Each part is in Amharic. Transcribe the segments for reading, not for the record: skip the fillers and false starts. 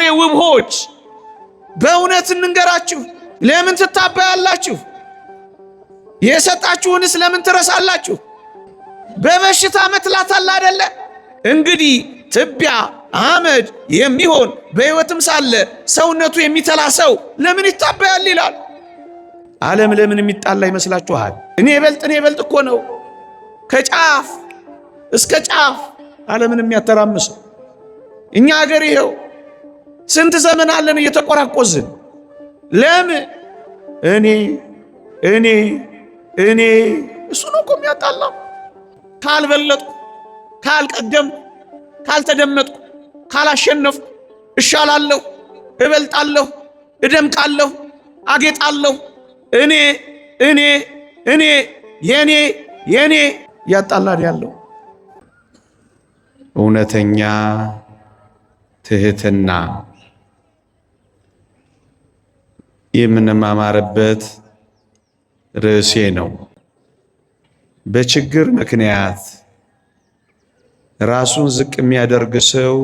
የዛሬ ውቦች በእውነት እንንገራችሁ፣ ለምን ትታበያላችሁ? የሰጣችሁንስ ለምን ትረሳላችሁ? በበሽታ መትላት አለ አይደለ? እንግዲህ ትቢያ አመድ የሚሆን በሕይወትም ሳለ ሰውነቱ የሚተላ ሰው ለምን ይታበያል ይላል። ዓለም ለምን የሚጣላ ይመስላችኋል? እኔ በልጥ እኔ በልጥ እኮ ነው ከጫፍ እስከ ጫፍ ዓለምን የሚያተራምሰው። እኛ አገር ይኸው ስንት ዘመን አለን እየተቆራቆዝን። ለምን እኔ እኔ እኔ እሱ ነው እኮ የሚያጣላው። ካልበለጥኩ፣ ካልቀደምኩ፣ ካልተደመጥኩ፣ ካላሸነፍኩ እሻላለሁ፣ እበልጣለሁ፣ እደምቃለሁ፣ አጌጣለሁ። እኔ እኔ እኔ የኔ የኔ ያጣላል ያለው እውነተኛ ትህትና የምንማማርበት ርዕሴ ነው። በችግር ምክንያት ራሱን ዝቅ የሚያደርግ ሰው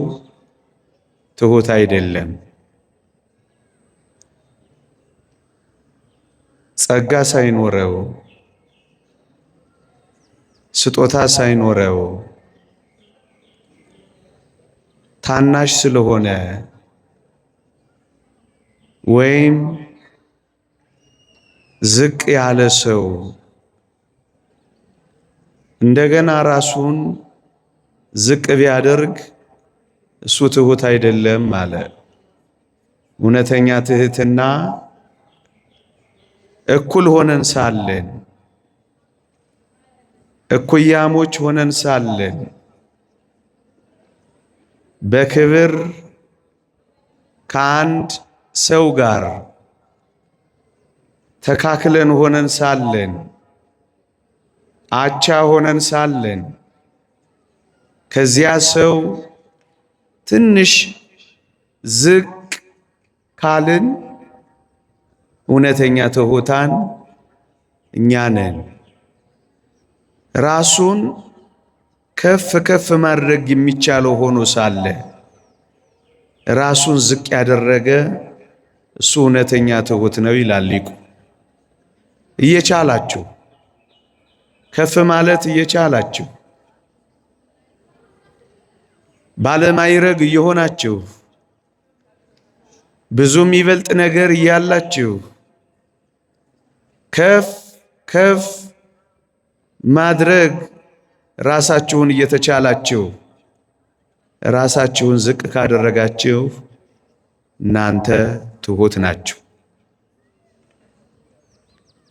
ትሁት አይደለም። ጸጋ ሳይኖረው፣ ስጦታ ሳይኖረው፣ ታናሽ ስለሆነ ወይም ዝቅ ያለ ሰው እንደገና ራሱን ዝቅ ቢያደርግ እሱ ትሁት አይደለም አለ። እውነተኛ ትህትና እኩል ሆነን ሳለን፣ እኩያሞች ሆነን ሳለን፣ በክብር ከአንድ ሰው ጋር ተካክለን ሆነን ሳለን፣ አቻ ሆነን ሳለን፣ ከዚያ ሰው ትንሽ ዝቅ ካልን እውነተኛ ትሑታን እኛ ነን። ራሱን ከፍ ከፍ ማድረግ የሚቻለው ሆኖ ሳለ ራሱን ዝቅ ያደረገ እሱ እውነተኛ ትሑት ነው ይላል ሊቁ። እየቻላችሁ ከፍ ማለት እየቻላችሁ፣ ባለማይረግ እየሆናችሁ፣ ብዙ የሚበልጥ ነገር እያላችሁ ከፍ ከፍ ማድረግ ራሳችሁን እየተቻላችሁ ራሳችሁን ዝቅ ካደረጋችሁ እናንተ ትሑት ናችሁ።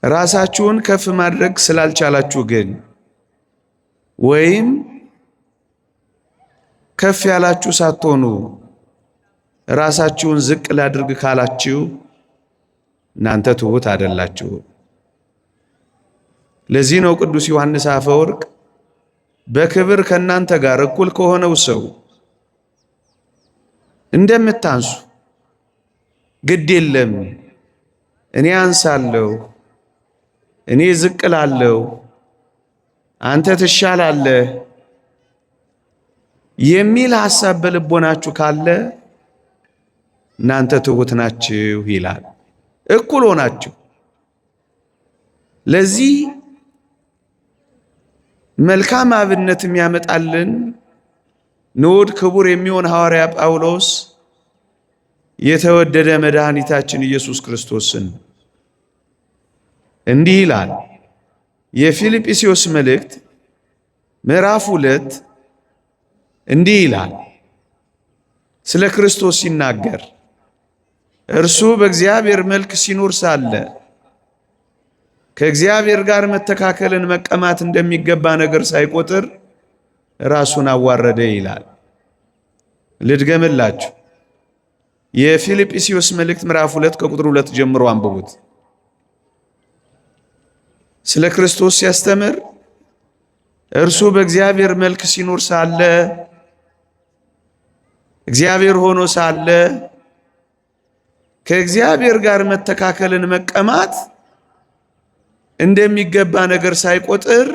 ራሳችሁን ከፍ ማድረግ ስላልቻላችሁ ግን ወይም ከፍ ያላችሁ ሳትሆኑ ራሳችሁን ዝቅ ላድርግ ካላችሁ እናንተ ትሑት አይደላችሁ። ለዚህ ነው ቅዱስ ዮሐንስ አፈወርቅ በክብር ከእናንተ ጋር እኩል ከሆነው ሰው እንደምታንሱ ግድ የለም፣ እኔ አንሳለሁ፣ እኔ ዝቅ ላለሁ፣ አንተ ትሻላለህ የሚል ሐሳብ በልቦናችሁ ካለ እናንተ ትሑት ናችሁ ይላል። እኩል ሆናችሁ ለዚህ መልካም አብነት የሚያመጣልን ንዑድ ክቡር የሚሆን ሐዋርያ ጳውሎስ የተወደደ መድኃኒታችን ኢየሱስ ክርስቶስን እንዲህ ይላል። የፊልጵስዩስ መልእክት ምዕራፍ 2 እንዲህ ይላል ስለ ክርስቶስ ሲናገር፣ እርሱ በእግዚአብሔር መልክ ሲኖር ሳለ ከእግዚአብሔር ጋር መተካከልን መቀማት እንደሚገባ ነገር ሳይቆጥር ራሱን አዋረደ ይላል። ልድገምላችሁ። የፊልጵስዩስ መልእክት ምዕራፍ 2 ከቁጥር 2 ጀምሮ አንብቡት። ስለ ክርስቶስ ሲያስተምር እርሱ በእግዚአብሔር መልክ ሲኖር ሳለ፣ እግዚአብሔር ሆኖ ሳለ፣ ከእግዚአብሔር ጋር መተካከልን መቀማት እንደሚገባ ነገር ሳይቆጥር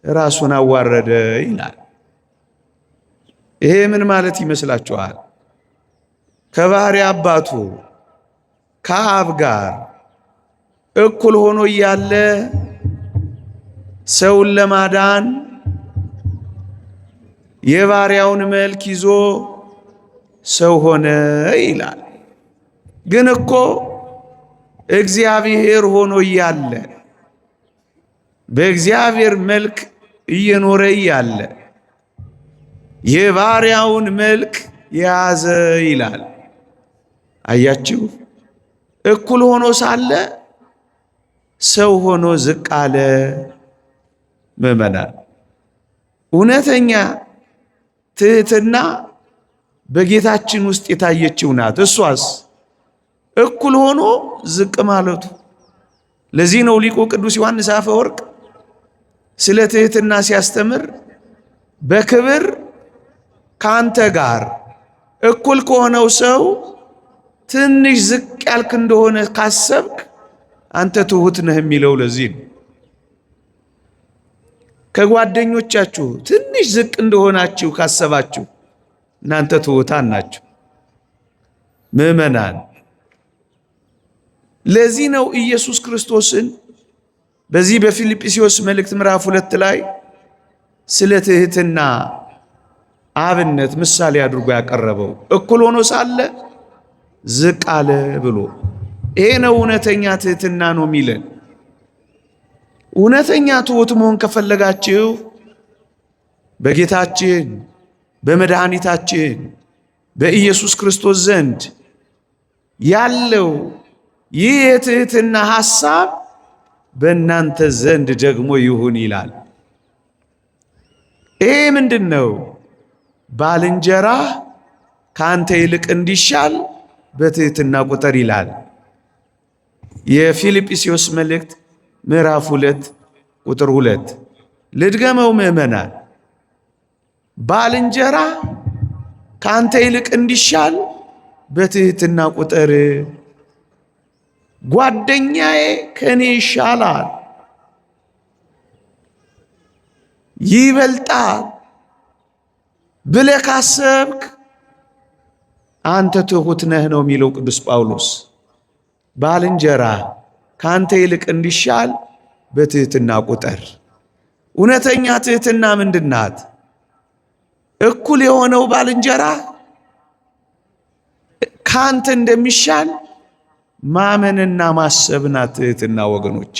ራሱን አዋረደ ይላል። ይሄ ምን ማለት ይመስላችኋል? ከባሕሪ አባቱ ከአብ ጋር እኩል ሆኖ እያለ ሰውን ለማዳን የባሪያውን መልክ ይዞ ሰው ሆነ ይላል። ግን እኮ እግዚአብሔር ሆኖ እያለ በእግዚአብሔር መልክ እየኖረ እያለ የባሪያውን መልክ የያዘ ይላል። አያችሁ፣ እኩል ሆኖ ሳለ ሰው ሆኖ ዝቅ አለ። ምዕመናን፣ እውነተኛ ትህትና በጌታችን ውስጥ የታየችው ናት። እሷስ እኩል ሆኖ ዝቅ ማለቱ። ለዚህ ነው ሊቁ ቅዱስ ዮሐንስ አፈወርቅ ስለ ትህትና ሲያስተምር በክብር ከአንተ ጋር እኩል ከሆነው ሰው ትንሽ ዝቅ ያልክ እንደሆነ ካሰብክ አንተ ትሁት ነህ የሚለው ለዚህ ነው። ከጓደኞቻችሁ ትንሽ ዝቅ እንደሆናችሁ ካሰባችሁ እናንተ ትሑታን ናችሁ። ምዕመናን፣ ለዚህ ነው ኢየሱስ ክርስቶስን በዚህ በፊልጵስዩስ መልእክት ምዕራፍ 2 ላይ ስለ ትህትና አብነት ምሳሌ አድርጎ ያቀረበው። እኩል ሆኖ ሳለ ዝቅ አለ ብሎ። ይሄ ነው እውነተኛ ትህትና ነው የሚለን። እውነተኛ ትሑት መሆን ከፈለጋችሁ በጌታችን በመድኃኒታችን በኢየሱስ ክርስቶስ ዘንድ ያለው ይህ የትህትና ሐሳብ በእናንተ ዘንድ ደግሞ ይሁን ይላል። ይሄ ምንድን ነው? ባልንጀራህ ከአንተ ይልቅ እንዲሻል በትህትና ቁጠር ይላል። የፊልጵስዩስ መልእክት ምዕራፍ 2 ቁጥር 2። ልድገመው ምዕመናን፣ ባልንጀራ ከአንተ ይልቅ እንዲሻል በትህትና ቁጠር። ጓደኛዬ ከእኔ ይሻላል፣ ይበልጣል ብለህ ካሰብክ አንተ ትሑት ነህ ነው የሚለው ቅዱስ ጳውሎስ። ባልንጀራ ከአንተ ይልቅ እንዲሻል በትህትና ቁጠር። እውነተኛ ትህትና ምንድን ናት? እኩል የሆነው ባልንጀራ ከአንተ እንደሚሻል ማመንና ማሰብ ናት ትህትና። ወገኖች፣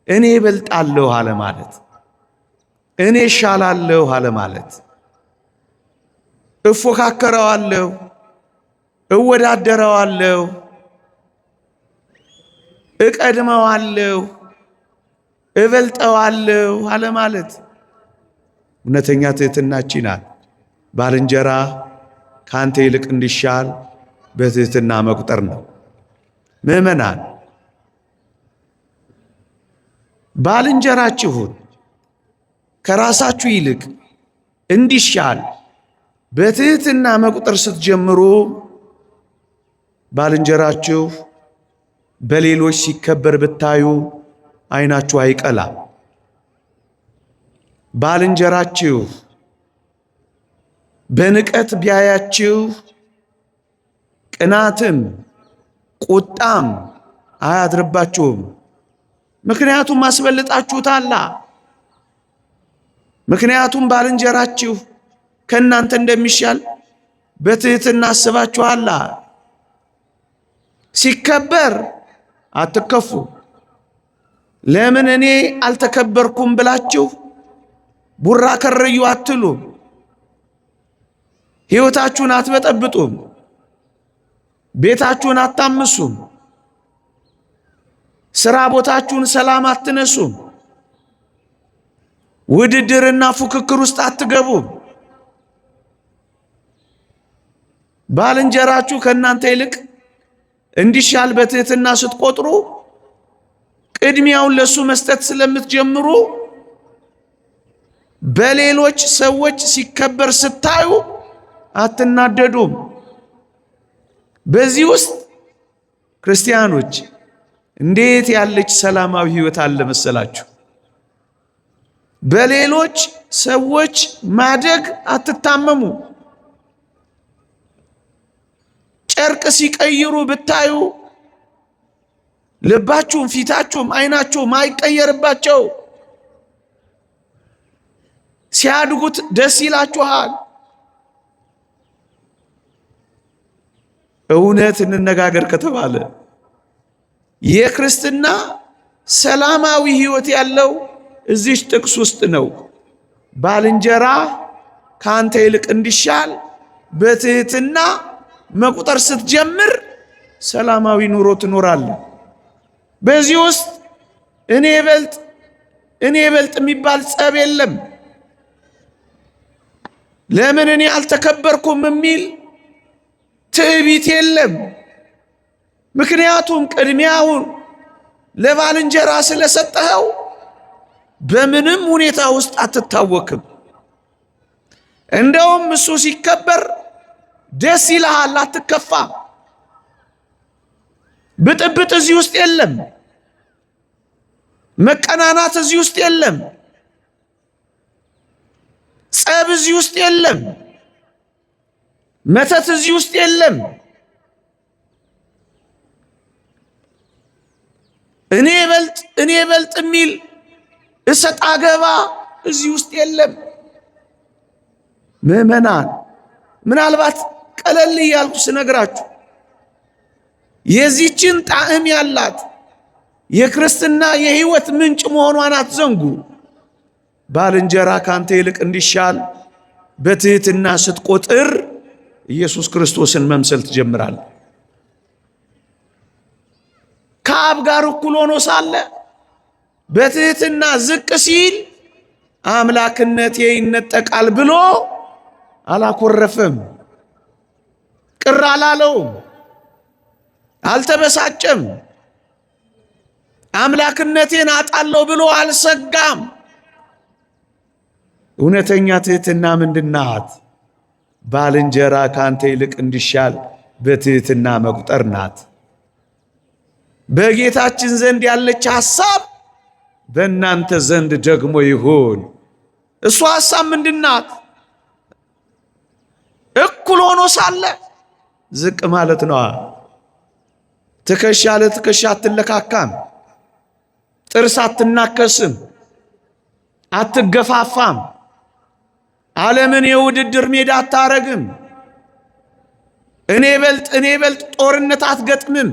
እኔ እበልጣለሁ አለ ማለት፣ እኔ እሻላለሁ አለ ማለት፣ እፎካከረዋለሁ፣ እወዳደረዋለሁ፣ እቀድመዋለሁ፣ እበልጠዋለሁ አለ ማለት። እውነተኛ ትህትናችን ናት። ባልንጀራ ከአንተ ይልቅ እንዲሻል በትህትና መቁጠር ነው። ምዕመናን፣ ባልንጀራችሁን ከራሳችሁ ይልቅ እንዲሻል በትህትና መቁጠር ስትጀምሩ ባልንጀራችሁ በሌሎች ሲከበር ብታዩ ዓይናችሁ አይቀላም። ባልንጀራችሁ በንቀት ቢያያችሁ ቅናትም ቁጣም አያድርባችሁም። ምክንያቱም አስበልጣችሁታላ። ምክንያቱም ባልንጀራችሁ ከእናንተ እንደሚሻል በትህትና አስባችኋላ። ሲከበር አትከፉ። ለምን እኔ አልተከበርኩም ብላችሁ ቡራ ከረዩ አትሉም። ሕይወታችሁን አትበጠብጡም። ቤታችሁን አታምሱም። ስራ ቦታችሁን ሰላም አትነሱም። ውድድርና ፉክክር ውስጥ አትገቡም። ባልንጀራችሁ ከእናንተ ይልቅ እንዲሻል በትህትና ስትቆጥሩ ቅድሚያውን ለሱ መስጠት ስለምትጀምሩ በሌሎች ሰዎች ሲከበር ስታዩ አትናደዱም። በዚህ ውስጥ ክርስቲያኖች እንዴት ያለች ሰላማዊ ሕይወት አለ መሰላችሁ? በሌሎች ሰዎች ማደግ አትታመሙ። ጨርቅ ሲቀይሩ ብታዩ ልባችሁም ፊታችሁም ዓይናችሁም አይቀየርባቸው። ሲያድጉት ደስ ይላችኋል። እውነት እንነጋገር ከተባለ የክርስትና ሰላማዊ ሕይወት ያለው እዚች ጥቅስ ውስጥ ነው። ባልንጀራ ከአንተ ይልቅ እንዲሻል በትህትና መቁጠር ስትጀምር ሰላማዊ ኑሮ ትኖራለህ። በዚህ ውስጥ እኔ በልጥ እኔ በልጥ የሚባል ጸብ የለም። ለምን እኔ አልተከበርኩም የሚል ትዕቢት የለም። ምክንያቱም ቅድሚያውን ለባልንጀራ ስለሰጠኸው በምንም ሁኔታ ውስጥ አትታወክም። እንደውም እሱ ሲከበር ደስ ይልሃል፣ አትከፋም። ብጥብጥ እዚህ ውስጥ የለም። መቀናናት እዚህ ውስጥ የለም። ጸብ እዚህ ውስጥ የለም። መተት እዚህ ውስጥ የለም። እኔ በልጥ እኔ በልጥ የሚል እሰጥ አገባ እዚህ ውስጥ የለም። ምዕመናን ምናልባት ቀለል እያልኩ ስነግራችሁ የዚችን ጣዕም ያላት የክርስትና የሕይወት ምንጭ መሆኗን አትዘንጉ። ባልንጀራ ካንተ ይልቅ እንዲሻል በትህትና ስትቆጥር ኢየሱስ ክርስቶስን መምሰል ትጀምራል። ከአብ ጋር እኩል ሆኖ ሳለ በትህትና ዝቅ ሲል አምላክነቴ ይነጠቃል ብሎ አላኮረፈም፣ ቅር አላለውም፣ አልተበሳጨም። አምላክነቴን አጣለሁ ብሎ አልሰጋም። እውነተኛ ትህትና ምንድናት? ባልንጀራ ካንተ ይልቅ እንዲሻል በትህትና መቁጠር ናት። በጌታችን ዘንድ ያለች ሐሳብ በእናንተ ዘንድ ደግሞ ይሁን። እሱ ሐሳብ ምንድናት? እኩል ሆኖ ሳለ ዝቅ ማለት ነዋ። ትከሻ ለትከሻ አትለካካም፣ ጥርስ አትናከስም፣ አትገፋፋም። ዓለምን የውድድር ሜዳ አታረግም። እኔ በልጥ እኔ በልጥ ጦርነት አትገጥምም።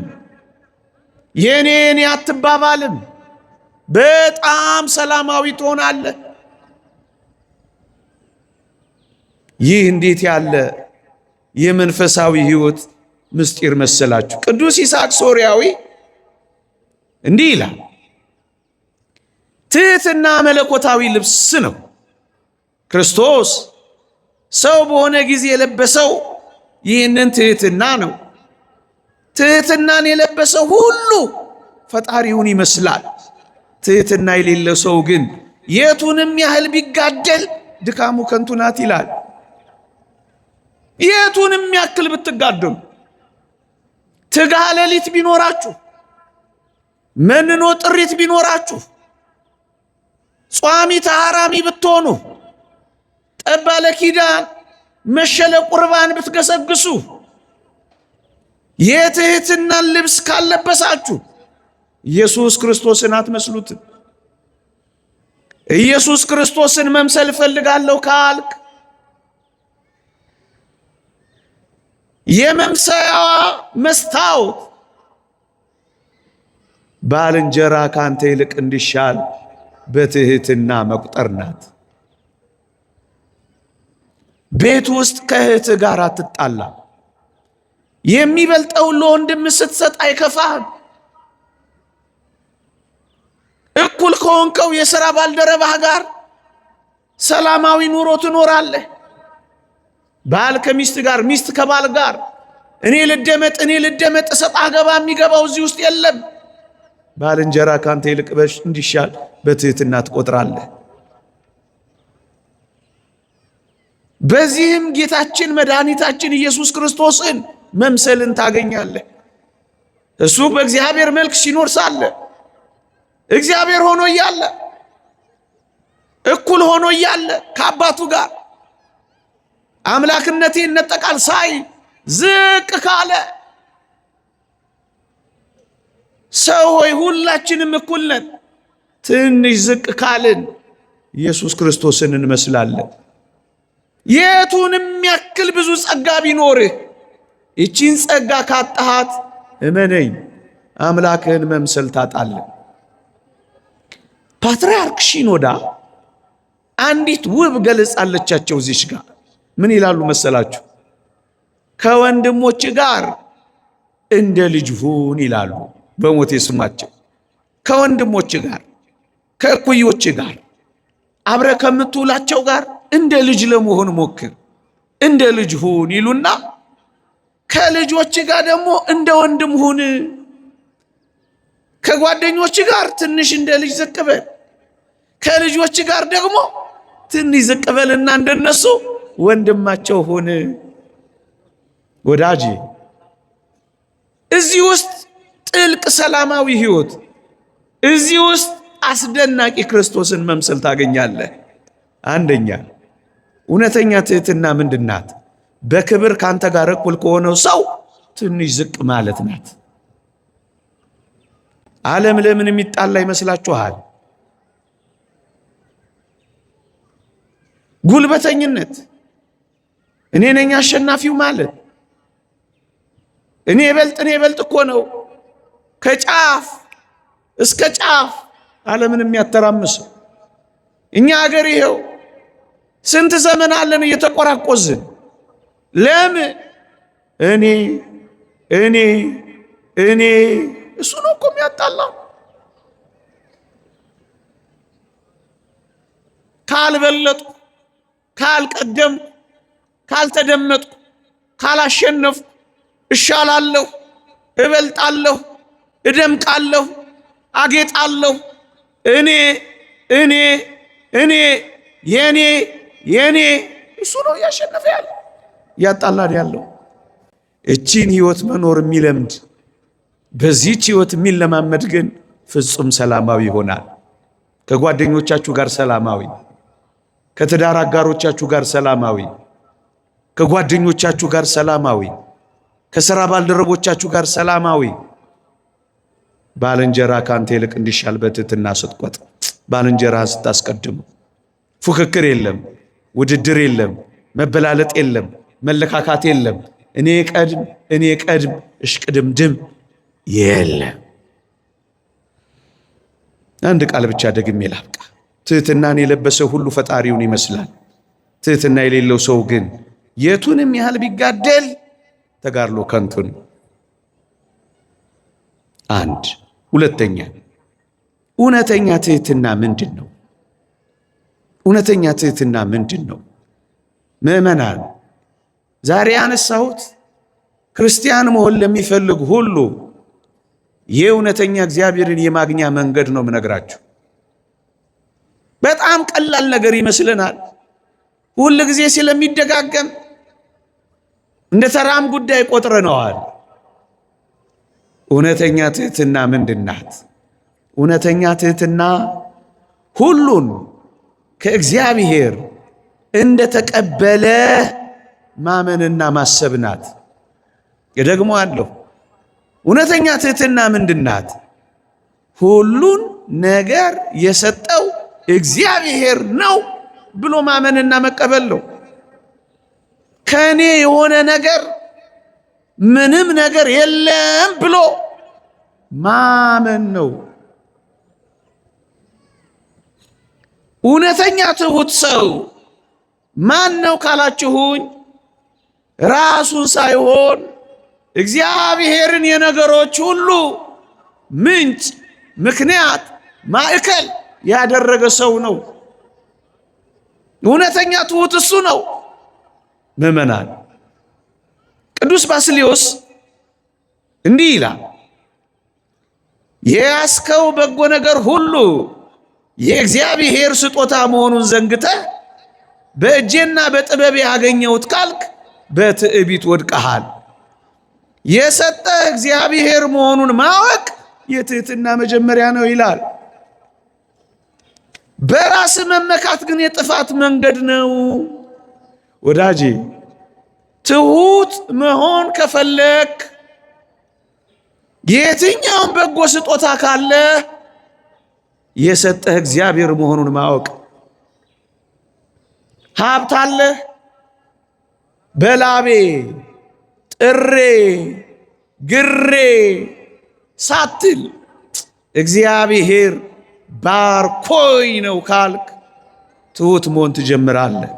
የኔ የኔ አትባባልም። በጣም ሰላማዊ ትሆናለህ። ይህ እንዴት ያለ የመንፈሳዊ ሕይወት ምስጢር መሰላችሁ! ቅዱስ ይስሐቅ ሶርያዊ እንዲህ ይላል፣ ትሕትና መለኮታዊ ልብስ ነው። ክርስቶስ ሰው በሆነ ጊዜ የለበሰው ይህንን ትሕትና ነው። ትሕትናን የለበሰው ሁሉ ፈጣሪውን ይመስላል። ትሕትና የሌለ ሰው ግን የቱንም ያህል ቢጋደል ድካሙ ከንቱ ናት ይላል። የቱንም ያክል ብትጋደሉ፣ ትጋህ ሌሊት ቢኖራችሁ፣ መንኖ ጥሪት ቢኖራችሁ፣ ጿሚ ተሐራሚ ብትሆኑ፣ ጠባለ ኪዳን መሸለ ቁርባን ብትገሰግሱ፣ የትሕትናን ልብስ ካለበሳችሁ ኢየሱስ ክርስቶስን አትመስሉትም። ኢየሱስ ክርስቶስን መምሰል እፈልጋለሁ ካልክ የመምሰያዋ መስታወት ባልንጀራ ካንተ ይልቅ እንዲሻል በትሕትና መቁጠር ናት። ቤት ውስጥ ከእህትህ ጋር አትጣላ። የሚበልጠውን ለወንድም ስትሰጥ አይከፋህም። እኩል ከሆንከው የሥራ ባልደረባህ ጋር ሰላማዊ ኑሮ ትኖራለህ። ባል ከሚስት ጋር፣ ሚስት ከባል ጋር እኔ ልደመጥ እኔ ልደመጥ እሰጥ አገባ የሚገባው እዚህ ውስጥ የለም። ባልንጀራ ካንተ ይልቅ እንዲሻል በትሕትና ትቆጥራለህ። በዚህም ጌታችን መድኃኒታችን ኢየሱስ ክርስቶስን መምሰልን ታገኛለህ። እሱ በእግዚአብሔር መልክ ሲኖር ሳለ እግዚአብሔር ሆኖ እያለ እኩል ሆኖ እያለ ከአባቱ ጋር አምላክነቴ ይነጠቃል ሳይ ዝቅ ካለ ሰው ሆይ ሁላችንም እኩል ነን። ትንሽ ዝቅ ካልን ኢየሱስ ክርስቶስን እንመስላለን። የቱንም ያክል ብዙ ጸጋ ቢኖርህ ይቺን ጸጋ ካጣሃት እመነኝ አምላክህን መምሰል ታጣለህ። ፓትርያርክ ሺኖዳ አንዲት ውብ ገለጻ አለቻቸው። እዚሽ ጋር ምን ይላሉ መሰላችሁ? ከወንድሞች ጋር እንደ ልጅ ሁን ይላሉ። በሞቴ ስማቸው ከወንድሞች ጋር ከእኩዮች ጋር አብረ ከምትውላቸው ጋር እንደ ልጅ ለመሆን ሞክር፣ እንደ ልጅ ሁን ይሉና ከልጆች ጋር ደግሞ እንደ ወንድም ሁን። ከጓደኞች ጋር ትንሽ እንደ ልጅ ዝቅ በል፣ ከልጆች ጋር ደግሞ ትንሽ ዝቅ በልና እንደነሱ ወንድማቸው ሁን። ወዳጄ እዚህ ውስጥ ጥልቅ ሰላማዊ ህይወት፣ እዚህ ውስጥ አስደናቂ ክርስቶስን መምሰል ታገኛለህ። አንደኛ እውነተኛ ትህትና ምንድን ናት? በክብር ካንተ ጋር እኩል ከሆነው ሰው ትንሽ ዝቅ ማለት ናት። ዓለም ለምን የሚጣላ ይመስላችኋል? ጉልበተኝነት፣ እኔ ነኝ አሸናፊው ማለት፣ እኔ እበልጥ እኔ እበልጥ እኮ ነው ከጫፍ እስከ ጫፍ ዓለምን የሚያተራምሰው። እኛ አገር ይሄው ስንት ዘመን አለን እየተቆራቆዝን። ለምን እኔ እኔ እኔ እሱ ነው እኮ የሚያጣላው። ካልበለጥኩ፣ ካልቀደምኩ፣ ካልተደመጥኩ፣ ካላሸነፍኩ እሻላለሁ፣ እበልጣለሁ፣ እደምቃለሁ፣ አጌጣለሁ። እኔ እኔ እኔ የኔ የኔ እሱ ነው እያሸነፈ ያለው እያጣላን ያለው። እቺን ህይወት መኖር የሚለምድ በዚህች ህይወት የሚለማመድ ግን ፍጹም ሰላማዊ ይሆናል። ከጓደኞቻችሁ ጋር ሰላማዊ፣ ከትዳር አጋሮቻችሁ ጋር ሰላማዊ፣ ከጓደኞቻችሁ ጋር ሰላማዊ፣ ከሥራ ባልደረቦቻችሁ ጋር ሰላማዊ። ባልንጀራ ካንተ ይልቅ እንዲሻል በትህትና ስትቆጥ፣ ባልንጀራህን ስታስቀድሙ፣ ፉክክር የለም፣ ውድድር የለም፣ መበላለጥ የለም፣ መለካካት የለም። እኔ ቀድም እኔ ቀድም እሽቅድምድም የለም። አንድ ቃል ብቻ ደግሜ ላብቃ። ትህትናን የለበሰ ሁሉ ፈጣሪውን ይመስላል። ትህትና የሌለው ሰው ግን የቱንም ያህል ቢጋደል ተጋድሎ ከንቱ ነው። አንድ ሁለተኛ፣ እውነተኛ ትህትና ምንድን ነው? እውነተኛ ትህትና ምንድን ነው? ምዕመናን፣ ዛሬ ያነሳሁት ክርስቲያን መሆን ለሚፈልግ ሁሉ የእውነተኛ እግዚአብሔርን የማግኛ መንገድ ነው የምነግራችሁ። በጣም ቀላል ነገር ይመስለናል። ሁል ጊዜ ስለሚደጋገም እንደ ተራም ጉዳይ ቆጥረነዋል። እውነተኛ ትህትና ምንድን ናት? እውነተኛ ትህትና ሁሉን ከእግዚአብሔር እንደተቀበለ ማመንና ማሰብ ናት። ደግሞ አለሁ እውነተኛ ትህትና ምንድን ናት? ሁሉን ነገር የሰጠው እግዚአብሔር ነው ብሎ ማመንና መቀበል ነው። ከእኔ የሆነ ነገር ምንም ነገር የለም ብሎ ማመን ነው። እውነተኛ ትሁት ሰው ማን ነው ካላችሁኝ፣ ራሱን ሳይሆን እግዚአብሔርን የነገሮች ሁሉ ምንጭ፣ ምክንያት፣ ማዕከል ያደረገ ሰው ነው። እውነተኛ ትሁት እሱ ነው። ምዕመናን፣ ቅዱስ ባስልዮስ እንዲህ ይላል፣ የያዝከው በጎ ነገር ሁሉ የእግዚአብሔር ስጦታ መሆኑን ዘንግተህ በእጄና በጥበብ ያገኘሁት ካልክ በትዕቢት ወድቀሃል። የሰጠህ እግዚአብሔር መሆኑን ማወቅ የትህትና መጀመሪያ ነው ይላል። በራስ መመካት ግን የጥፋት መንገድ ነው። ወዳጄ ትሁት መሆን ከፈለክ የትኛውን በጎ ስጦታ ካለ የሰጠህ እግዚአብሔር መሆኑን ማወቅ። ሀብት አለህ፣ በላቤ ጥሬ ግሬ ሳትል እግዚአብሔር ባርኮኝ ነው ካልክ ትሁት መሆን ትጀምራለህ።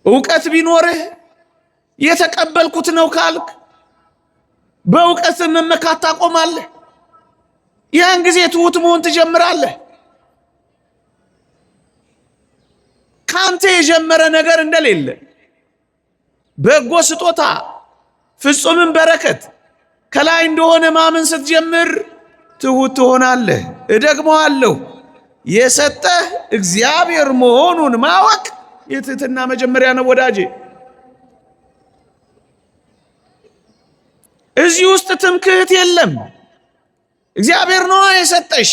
እውቀት ቢኖርህ የተቀበልኩት ነው ካልክ በእውቀት መመካት ታቆማለህ። ያን ጊዜ ትሁት መሆን ትጀምራለህ። ካንተ የጀመረ ነገር እንደሌለ በጎ ስጦታ ፍጹምን በረከት ከላይ እንደሆነ ማመን ስትጀምር ትሁት ትሆናለህ። እደግመዋለሁ፣ የሰጠህ እግዚአብሔር መሆኑን ማወቅ የትህትና መጀመሪያ ነው ወዳጄ። እዚህ ውስጥ ትምክህት የለም። እግዚአብሔር ነዋ የሰጠሽ።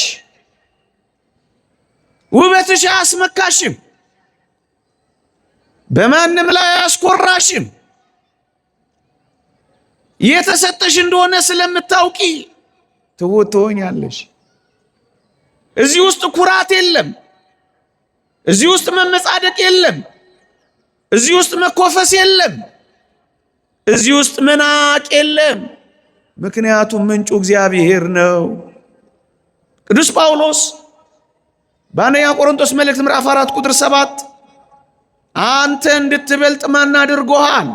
ውበትሽ አያስመካሽም፣ በማንም ላይ አያስኮራሽም። የተሰጠሽ እንደሆነ ስለምታውቂ ትሁት ትሆኛለሽ። እዚህ ውስጥ ኩራት የለም። እዚህ ውስጥ መመጻደቅ የለም። እዚህ ውስጥ መኮፈስ የለም። እዚህ ውስጥ መናቅ የለም። ምክንያቱም ምንጩ እግዚአብሔር ነው። ቅዱስ ጳውሎስ በአንደኛ ቆሮንቶስ መልእክት ምዕራፍ 4 ቁጥር 7 አንተ እንድትበልጥ ማን አድርጎሃል?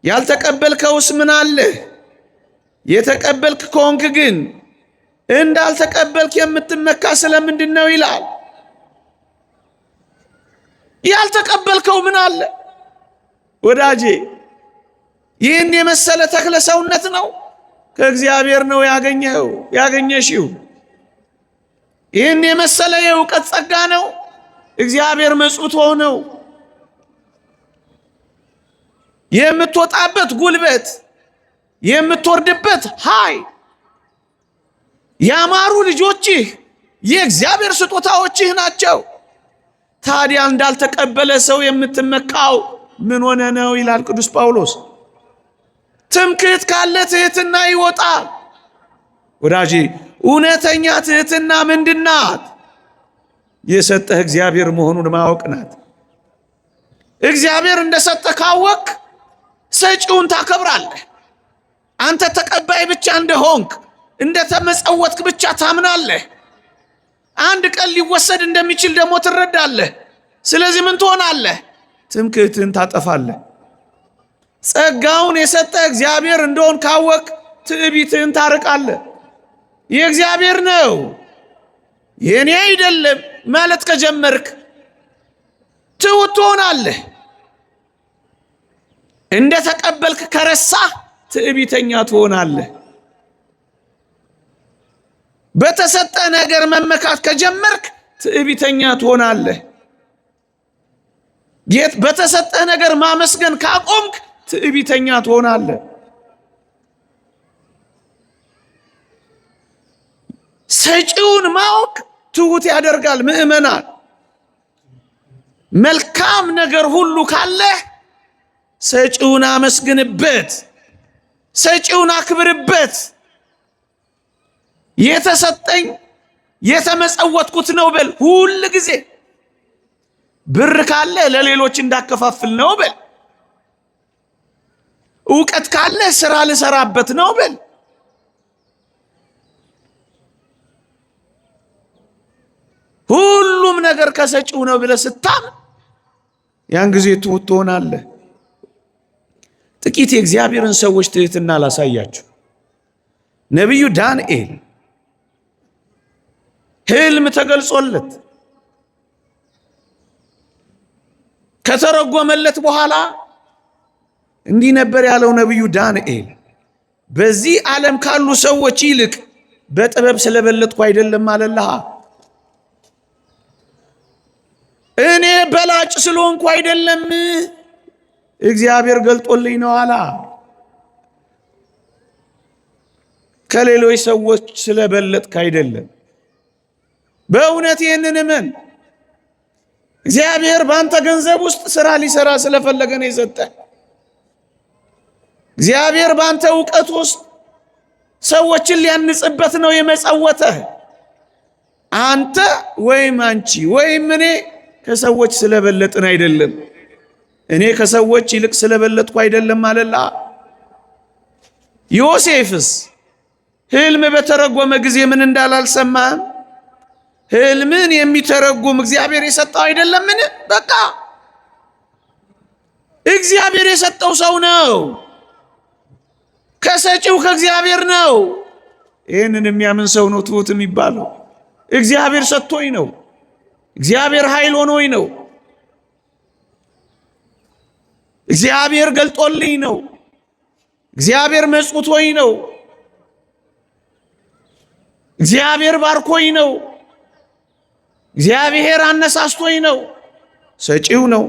ያልተቀበልከውስ ምን አለህ? የተቀበልክ ከሆንክ ግን እንዳልተቀበልክ የምትመካ ስለምንድን ነው ይላል። ያልተቀበልከው ምን አለ ወዳጄ? ይህን የመሰለ ተክለ ሰውነት ነው ከእግዚአብሔር ነው ያገኘኸው ያገኘሽው። ይህን የመሰለ የእውቀት ጸጋ ነው እግዚአብሔር መጽውቶ ነው። የምትወጣበት ጉልበት የምትወርድበት ኃይል ያማሩ ልጆችህ የእግዚአብሔር ስጦታዎችህ ናቸው። ታዲያ እንዳልተቀበለ ሰው የምትመካው ምን ሆነ ነው ይላል ቅዱስ ጳውሎስ። ትምክህት ካለ ትህትና ይወጣል። ወዳጄ እውነተኛ ትህትና ምንድናት? የሰጠህ እግዚአብሔር መሆኑን ማወቅ ናት። እግዚአብሔር እንደሰጠህ ካወቅ ሰጪውን ታከብራለህ። አንተ ተቀባይ ብቻ እንደሆንክ እንደተመጸወትክ ብቻ ታምናለህ። አንድ ቀን ሊወሰድ እንደሚችል ደግሞ ትረዳለህ። ስለዚህ ምን ትሆናለህ? ትምክህትን ታጠፋለህ። ጸጋውን የሰጠ እግዚአብሔር እንደሆን ካወቅ ትዕቢትህን ታርቃለህ። የእግዚአብሔር ነው የእኔ አይደለም ማለት ከጀመርክ ትሁት ትሆናለህ። እንደ ተቀበልክ ከረሳህ ትዕቢተኛ ትሆናለህ። በተሰጠ ነገር መመካት ከጀመርክ ትዕቢተኛ ትሆናለህ። በተሰጠ ነገር ማመስገን ካቆምክ ትዕቢተኛ ትሆናለህ። ሰጪውን ማወቅ ትሁት ያደርጋል። ምዕመናን፣ መልካም ነገር ሁሉ ካለህ ሰጪውን አመስግንበት፣ ሰጪውን አክብርበት። የተሰጠኝ የተመጸወትኩት ነው በል። ሁል ጊዜ ብር ካለ ለሌሎች እንዳከፋፍል ነው በል። እውቀት ካለ ስራ ልሰራበት ነው በል። ሁሉም ነገር ከሰጪው ነው ብለህ ስታምን ያን ጊዜ ትሁት ትሆናለህ። ጥቂት የእግዚአብሔርን ሰዎች ትህትና ላሳያችሁ። ነቢዩ ዳንኤል ህልም ተገልጾለት ከተረጎመለት በኋላ እንዲህ ነበር ያለው ነቢዩ ዳንኤል፣ በዚህ ዓለም ካሉ ሰዎች ይልቅ በጥበብ ስለበለጥኩ አይደለም አለልሃ። እኔ በላጭ ስለሆንኩ አይደለም፣ እግዚአብሔር ገልጦልኝ ነው አላ። ከሌሎች ሰዎች ስለበለጥክ አይደለም። በእውነት ይህንን እመን። እግዚአብሔር በአንተ ገንዘብ ውስጥ ስራ ሊሰራ ስለፈለገ ነው የሰጠህ። እግዚአብሔር በአንተ እውቀት ውስጥ ሰዎችን ሊያንጽበት ነው የመጸወተህ። አንተ ወይም አንቺ ወይም እኔ ከሰዎች ስለበለጥን አይደለም። እኔ ከሰዎች ይልቅ ስለበለጥኩ አይደለም አለላ። ዮሴፍስ ህልም በተረጎመ ጊዜ ምን እንዳላልሰማህም? ህልምን የሚተረጉም እግዚአብሔር የሰጠው አይደለምን? በቃ እግዚአብሔር የሰጠው ሰው ነው። ከሰጪው ከእግዚአብሔር ነው። ይህንን የሚያምን ሰው ነው ትሁት የሚባለው። እግዚአብሔር ሰጥቶኝ ነው። እግዚአብሔር ኃይል ሆኖኝ ነው። እግዚአብሔር ገልጦልኝ ነው። እግዚአብሔር መጽውቶኝ ነው። እግዚአብሔር ባርኮኝ ነው። እግዚአብሔር አነሳስቶኝ ነው። ሰጪው ነው።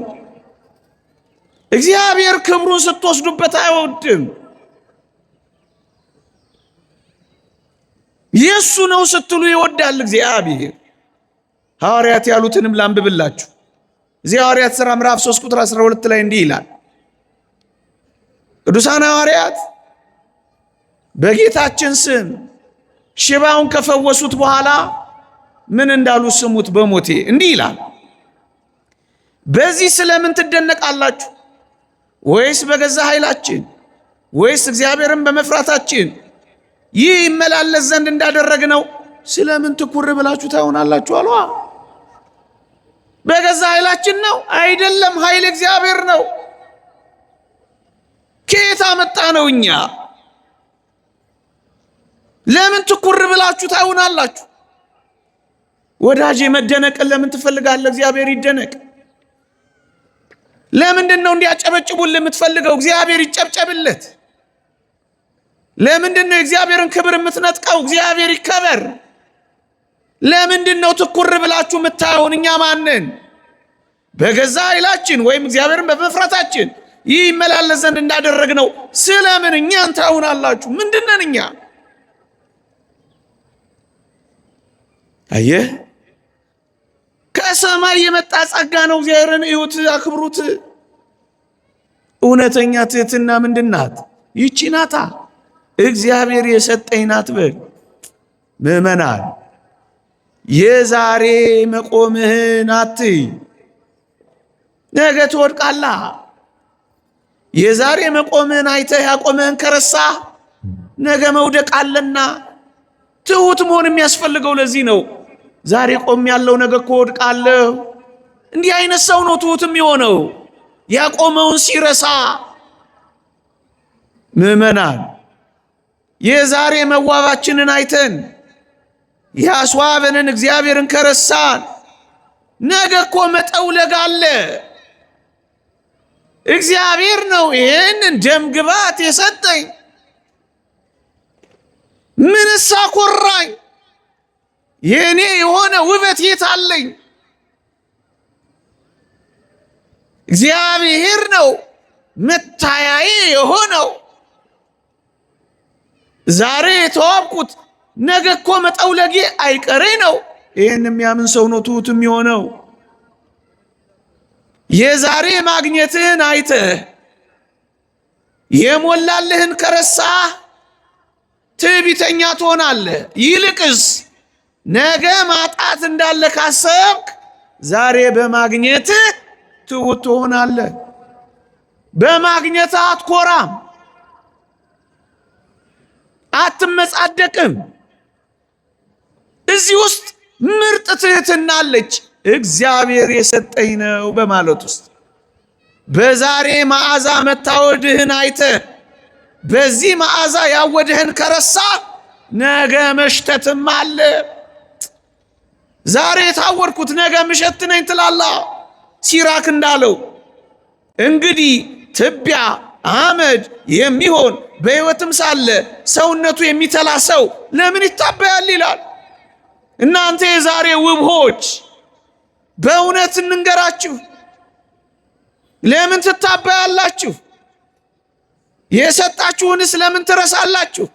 እግዚአብሔር ክብሩን ስትወስዱበት አይወድም። የእሱ ነው ስትሉ ይወዳል እግዚአብሔር። ሐዋርያት ያሉትንም ላንብብላችሁ። እዚህ ሐዋርያት ሥራ ምዕራፍ 3 ቁጥር 12 ላይ እንዲህ ይላል። ቅዱሳን ሐዋርያት በጌታችን ስም ሽባውን ከፈወሱት በኋላ ምን እንዳሉ ስሙት። በሞቴ እንዲህ ይላል፣ በዚህ ስለምን ትደነቃላችሁ? ወይስ በገዛ ኃይላችን ወይስ እግዚአብሔርን በመፍራታችን ይህ ይመላለስ ዘንድ እንዳደረግነው ስለምን ትኩር ብላችሁ ታዩናላችሁ? አሏ። በገዛ ኃይላችን ነው አይደለም፣ ኃይል እግዚአብሔር ነው። ከየት አመጣ ነው እኛ? ለምን ትኩር ብላችሁ ታዩናላችሁ? ወዳጄ መደነቅን ለምን ትፈልጋለህ? እግዚአብሔር ይደነቅ። ለምንድን ነው እንዲያጨበጭቡልህ የምትፈልገው? እግዚአብሔር ይጨብጨብለት። ለምንድን ነው የእግዚአብሔርን ክብር የምትነጥቀው? እግዚአብሔር ይከበር። ለምንድን ነው ትኩር ብላችሁ የምታዩን? እኛ ማንን? በገዛ ኃይላችን ወይም እግዚአብሔርን በመፍራታችን ይህ ይመላለስ ዘንድ እንዳደረግነው ስለምን እኛን ታዩናላችሁ? ምንድነን እኛ? አየህ፣ ከሰማይ የመጣ ጸጋ ነው። እግዚአብሔርን እዩት፣ አክብሩት። እውነተኛ ትህትና ምንድን ናት? ይቺ ናታ። እግዚአብሔር የሰጠኝ ናት በል። ምዕመናን የዛሬ መቆምህን አትይ፣ ነገ ትወድቃላ። የዛሬ መቆምህን አይተህ ያቆምህን ከረሳህ ነገ መውደቅ አለና ትሁት መሆን የሚያስፈልገው ለዚህ ነው። ዛሬ ቆም ያለው ነገ እኮ ወድቃለሁ። እንዲህ አይነት ሰው ነው ትሁት የሚሆነው ያቆመውን ሲረሳ። ምዕመናን የዛሬ መዋባችንን አይተን ያስዋበንን እግዚአብሔርን ከረሳን ነገ እኮ መጠውለግ አለ። እግዚአብሔር ነው ይህንን ደም ግባት የሰጠኝ፣ ምንስ አኮራኝ? የእኔ የሆነ ውበት የት አለኝ? እግዚአብሔር ነው መታያዬ የሆነው። ዛሬ የተዋብኩት ነገ እኮ መጠውለጌ አይቀሬ ነው። ይህን የሚያምን ሰው ነው ትሁት የሚሆነው። የዛሬ ማግኘትህን አይተህ የሞላልህን ከረሳህ ትዕቢተኛ ትሆናለህ። ይልቅስ ነገ ማጣት እንዳለ ካሰብክ ዛሬ በማግኘትህ ትሁት ትሆናለህ። በማግኘትህ አትኮራም፣ አትመጻደቅም። እዚህ ውስጥ ምርጥ ትህትና አለች። እግዚአብሔር የሰጠኝ ነው በማለት ውስጥ በዛሬ መዓዛ መታወድህን አይተህ በዚህ መዓዛ ያወድህን ከረሳ ነገ መሽተትም አለ። ዛሬ የታወድኩት ነገ ምሸት ነኝ ትላላ። ሲራክ እንዳለው እንግዲህ ትቢያ አመድ የሚሆን በሕይወትም ሳለ ሰውነቱ የሚተላ ሰው ለምን ይታበያል ይላል። እናንተ የዛሬ ውብሆች በእውነት እንንገራችሁ፣ ለምን ትታበያላችሁ? የሰጣችሁንስ ለምን ትረሳላችሁ?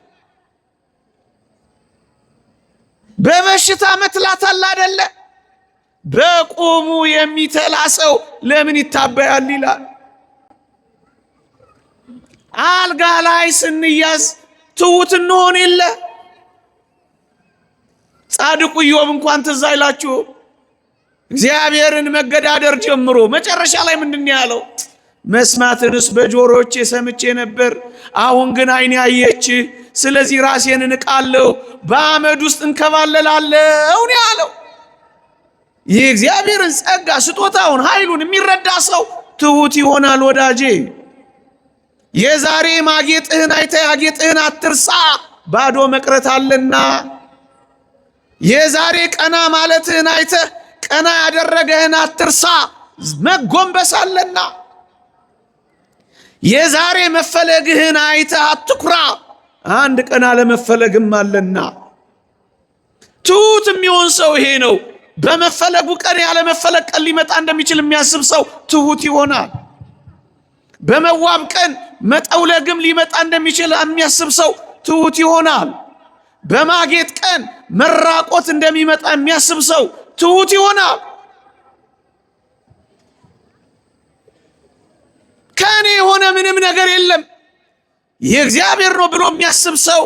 በበሽታ መትላት አለ አደለ? በቁሙ የሚተላ ሰው ለምን ይታበያል ይላል። አልጋ ላይ ስንያዝ ትሑት እንሆን የለ። ጻድቁ ኢዮብ እንኳን ትዝ አይላችሁ? እግዚአብሔርን መገዳደር ጀምሮ መጨረሻ ላይ ምንድን ነው ያለው? መስማትንስ በጆሮቼ ሰምቼ ነበር፣ አሁን ግን ዓይኔ አየች። ስለዚህ ራሴን እንቃለሁ፣ በአመድ ውስጥ እንከባለላለሁ ነው ያለው። የእግዚአብሔርን ጸጋ ስጦታውን፣ ኃይሉን የሚረዳ ሰው ትሑት ይሆናል። ወዳጄ የዛሬ ማጌጥህን አይተህ ያጌጥህን አትርሳ፣ ባዶ መቅረት አለና። የዛሬ ቀና ማለትህን አይተህ ቀና ያደረገህን አትርሳ፣ መጎንበስ አለና። የዛሬ መፈለግህን አይተህ አትኩራ፣ አንድ ቀን አለመፈለግም አለና። ትሑት የሚሆን ሰው ይሄ ነው። በመፈለጉ ቀን ያለመፈለግ ቀን ሊመጣ እንደሚችል የሚያስብ ሰው ትሑት ይሆናል። በመዋብ ቀን መጠውለግም ሊመጣ እንደሚችል የሚያስብ ሰው ትሑት ይሆናል። በማጌጥ ቀን መራቆት እንደሚመጣ የሚያስብ ሰው ትሑት ይሆናል። ከእኔ የሆነ ምንም ነገር የለም የእግዚአብሔር ነው ብሎ የሚያስብ ሰው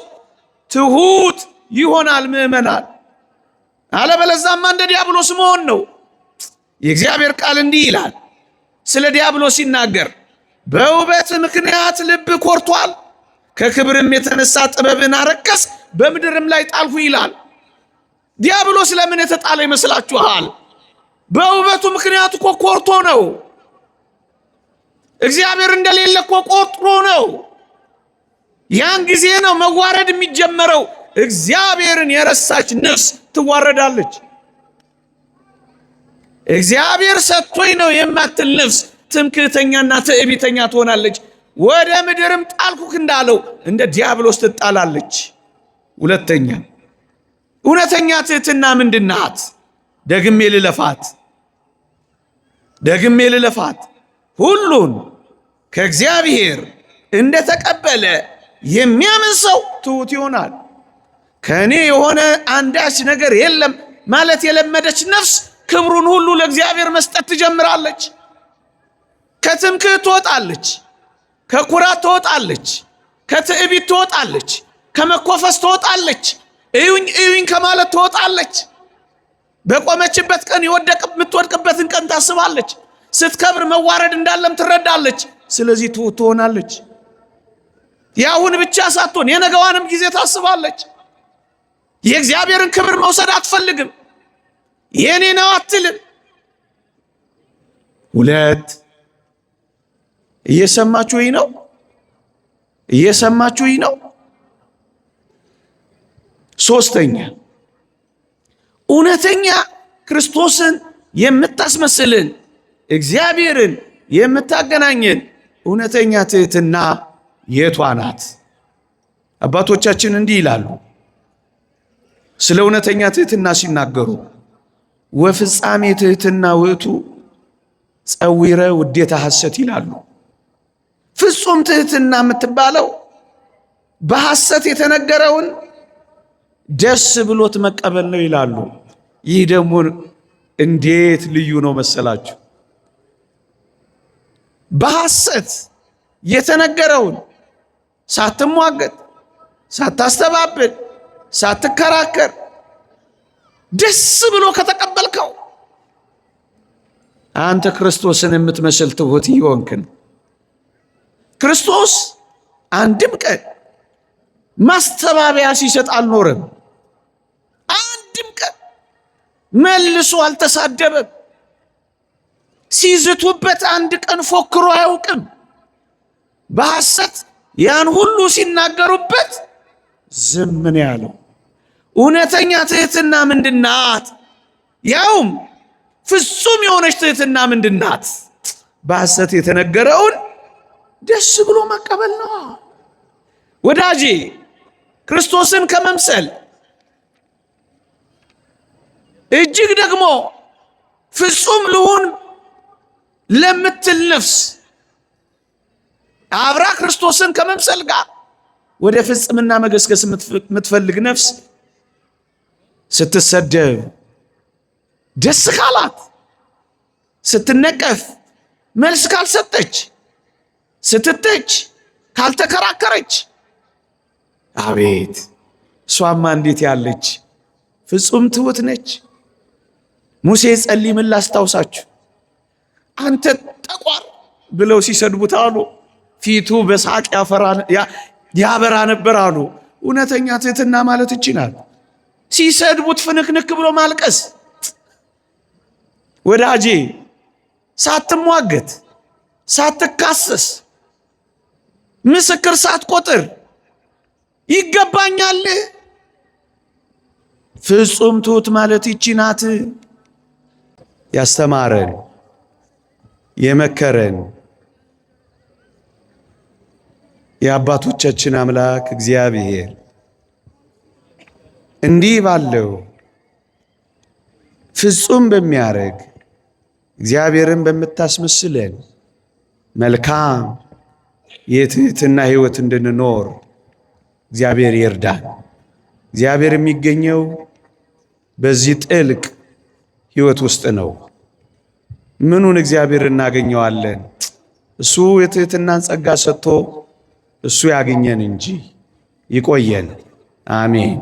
ትሑት ይሆናል። ምዕመናን፣ አለበለዛማ እንደ ዲያብሎስ መሆን ነው። የእግዚአብሔር ቃል እንዲህ ይላል ስለ ዲያብሎስ ሲናገር፣ በውበት ምክንያት ልብ ኮርቷል፣ ከክብርም የተነሳ ጥበብን አረከስ፣ በምድርም ላይ ጣልሁ ይላል። ዲያብሎስ ለምን የተጣለ ይመስላችኋል? በውበቱ ምክንያት እኮ ኮርቶ ነው። እግዚአብሔር እንደሌለ እኮ ቆጥሮ ነው። ያን ጊዜ ነው መዋረድ የሚጀመረው። እግዚአብሔርን የረሳች ነፍስ ትዋረዳለች። እግዚአብሔር ሰጥቶኝ ነው የማትል ነፍስ ትምክህተኛና ትዕቢተኛ ትሆናለች። ወደ ምድርም ጣልኩክ እንዳለው እንደ ዲያብሎስ ትጣላለች። ሁለተኛ እውነተኛ ትሕትና ምንድን ናት? ደግሜ ልለፋት፣ ደግሜ ልለፋት። ሁሉን ከእግዚአብሔር እንደተቀበለ የሚያምን ሰው ትሑት ይሆናል። ከእኔ የሆነ አንዳች ነገር የለም ማለት የለመደች ነፍስ ክብሩን ሁሉ ለእግዚአብሔር መስጠት ትጀምራለች። ከትምክህት ትወጣለች፣ ከኩራት ትወጣለች፣ ከትዕቢት ትወጣለች፣ ከመኮፈስ ትወጣለች፣ እዩኝ እዩኝ ከማለት ትወጣለች። በቆመችበት ቀን የምትወድቅበትን ቀን ታስባለች። ስትከብር መዋረድ እንዳለም ትረዳለች። ስለዚህ ትሑት ትሆናለች። የአሁን ብቻ ሳትሆን የነገዋንም ጊዜ ታስባለች። የእግዚአብሔርን ክብር መውሰድ አትፈልግም። የኔ ነው አትልም። ሁለት እየሰማችሁኝ ነው? እየሰማችሁኝ ነው? ሶስተኛ እውነተኛ ክርስቶስን የምታስመስልን እግዚአብሔርን የምታገናኝን እውነተኛ ትሕትና የቷ ናት? አባቶቻችን እንዲህ ይላሉ ስለ እውነተኛ ትሕትና ሲናገሩ፣ ወፍጻሜ ትሕትና ውእቱ ጸዊረ ውዴታ ሐሰት ይላሉ። ፍጹም ትሕትና የምትባለው በሐሰት የተነገረውን ደስ ብሎት መቀበል ነው ይላሉ። ይህ ደግሞ እንዴት ልዩ ነው መሰላችሁ! በሐሰት የተነገረውን ሳትሟገት፣ ሳታስተባብል፣ ሳትከራከር ደስ ብሎ ከተቀበልከው አንተ ክርስቶስን የምትመስል ትሑት እየሆንክን። ክርስቶስ አንድም ቀን ማስተባበያ ሲሰጥ አልኖረም። አንድም ቀን መልሶ አልተሳደበም። ሲዝቱበት አንድ ቀን ፎክሮ አያውቅም። በሐሰት ያን ሁሉ ሲናገሩበት ዝም ነው ያለው። እውነተኛ ትሕትና ምንድናት? ያውም ፍጹም የሆነች ትሕትና ምንድናት? በሐሰት የተነገረውን ደስ ብሎ መቀበል ነው። ወዳጄ ክርስቶስን ከመምሰል እጅግ ደግሞ ፍጹም ልሁን ለምትል ነፍስ አብራ ክርስቶስን ከመምሰል ጋር ወደ ፍጽምና መገስገስ የምትፈልግ ነፍስ ስትሰደብ፣ ደስ ካላት፣ ስትነቀፍ መልስ ካልሰጠች፣ ስትተች ካልተከራከረች፣ አቤት እሷማ እንዴት ያለች ፍጹም ትሁት ነች። ሙሴ ጸሊምን ላስታውሳችሁ፣ አንተ ጠቋር ብለው ሲሰድቡት አሉ ፊቱ በሳቅ ያበራ ነበር አሉ። እውነተኛ ትህትና ማለት እቺ ናት። ሲሰድቡት ፍንክንክ ብሎ ማልቀስ። ወዳጄ ሳትሟገት፣ ሳትካሰስ፣ ምስክር ሳትቆጥር ይገባኛል። ፍጹም ትሁት ማለት ይቺ ናት። ያስተማረን የመከረን የአባቶቻችን አምላክ እግዚአብሔር እንዲህ ባለው ፍጹም በሚያደርግ እግዚአብሔርን በምታስመስለን መልካም የትህትና ሕይወት እንድንኖር እግዚአብሔር ይርዳን። እግዚአብሔር የሚገኘው በዚህ ጥልቅ ሕይወት ውስጥ ነው። ምኑን እግዚአብሔር እናገኘዋለን? እሱ የትህትናን ጸጋ ሰጥቶ እሱ ያግኘን እንጂ። ይቆየን። አሜን።